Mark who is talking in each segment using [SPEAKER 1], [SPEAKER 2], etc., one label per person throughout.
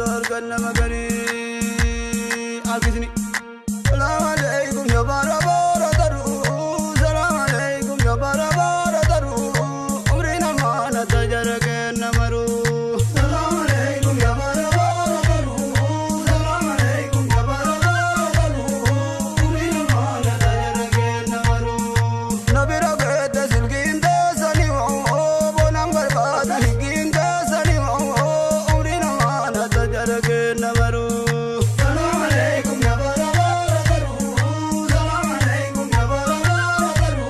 [SPEAKER 1] Ganna magari akisni. Salam aleikum ya bara bara daru. Salam aleikum ya bara bara daru. Umri namana tajar ke namaru. Salam aleikum ya bara bara daru. Salam aleikum ya bara bara daru. Umri namana tajar ke namaru. Nabira ke silgin dasani o bonam barbad higin dasani o umri namana tajar ke namaru. Salam aleikum ya bara bara daru. Salam aleikum ya bara bara daru.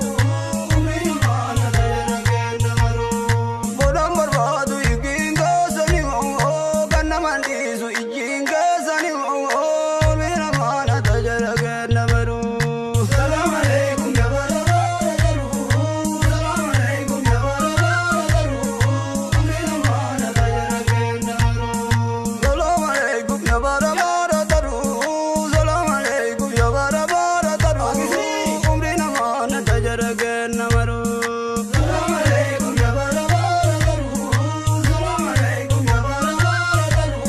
[SPEAKER 1] Umri namana tajar ke namaru. Bonam barbad higin dasani o ganna mandi su ijin dasani o umri namana tajar ke namaru. Salam aleikum ya bara bara daru. Salam aleikum ya bara bara daru. Umri namana tajar ke namaru. Salam aleikum ya bara bara daru. Salam aleikum ya bara bara daru. Umri namana tajar ke namaru. Salam aleikum ya bara bara daru. Salam aleikum ya bara bara daru.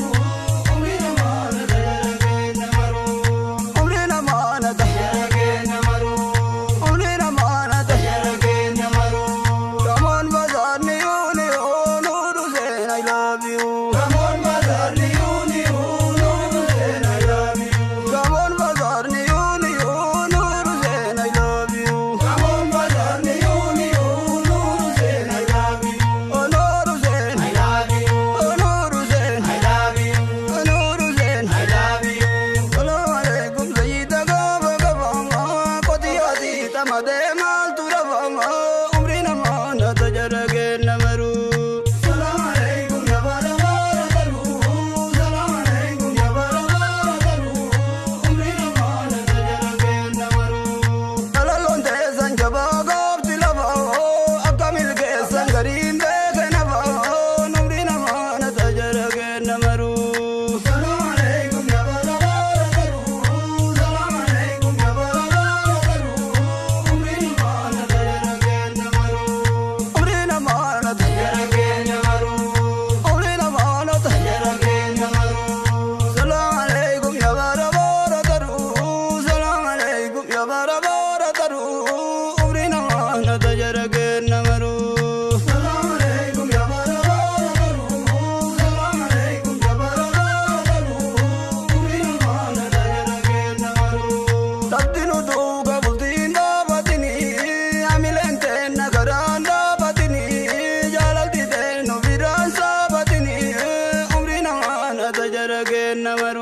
[SPEAKER 1] Umri namana tajar ke namaru. Umri namana tajar ke namaru. Umri namana tajar ke namaru. Come on, bazaar ni uni oh Noor Hussain, I love you. Come on, bazaar ni uni oh Noor Hussain, I love you. Come on, bazaar ni uni oh Noor Hussain, I love you. Come on, bazaar ni uni oh Noor Hussain, I love you. Oh Noor Hussain, I love you. Oh Noor Hussain, I love you. Oh Noor Hussain, I love you. Salam alaikum Sayyida gaba gaba qotiyati tamade mal turaba umri namana tajar ke namaru. Salam alaikum ya bara bara daru. Salam alaikum ya bara bara daru. Umri namana tajar ke namaru. Alalon tesan jaba gofti laba akkamil kesan garin beke naba umri namana tajar ke namaru. Salam alaikum ya bara bara daru. Salam alaikum ya bara bara daru. Umri namana tajar ke namaru. Umri namana tajar ke namaru. Umri namana tajar ke namaru. Salam alaikum ya bara bara daru. Salam alaikum ya bara bara daru. Umri namana tajar ke namaru. Salam alaikum ya bara bara daru. Salam alaikum ya bara bara daru. Umri namana tajar ke namaru. Tabdinu duuga bultiin dhaabatini amileen teenna karaan dhaabatini jaalalti teennu biraan saabatini umri namaana tajara ke namaru.